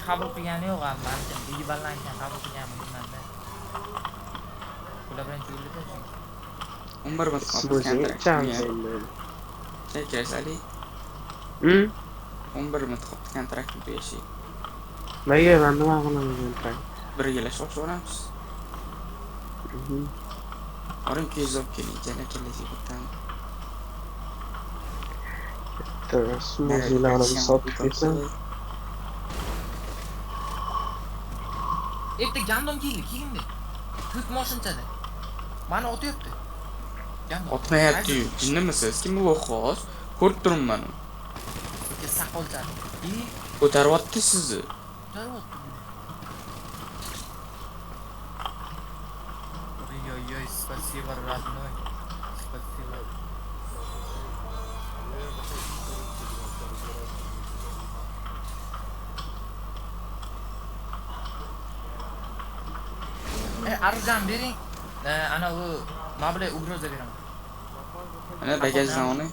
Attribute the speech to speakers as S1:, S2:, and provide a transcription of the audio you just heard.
S1: Qabul qilgani yo'q ham, manimcha. Yiballangan qabul qilganmi bilmayman. Ular birinchi o'ldi chunki.
S2: 11 minut qoldi
S3: Smoothie
S2: kontrakt.
S3: ichamiz endi.
S2: Chay kirasali.
S3: Hmm?
S2: 11 minut qoldi kontraktni tugashi.
S3: Nimaga man nima qilaman kontrakt?
S2: Birgalashib ochib olamiz. Boring 200 olib keling, jala kelasi bittani.
S3: Smoothielarni sotib ketsam.
S1: Erta gandom keldi, kelindi. Ko'k moshinchada. Mani otyapti. Gandom.
S2: Otmayapti-yu. Jinnimisiz? Kim bu xo'roz? Ko'rib turibman.
S1: Aka soqolchani. I
S2: Ko'taryapti sizni.
S1: ko'taryapti. Ой-ой-ой, спасибо, родной. Спасибо. E, aruzani bering. E, ana u mablag' угроза beraman.
S2: Mana bagajdan oling.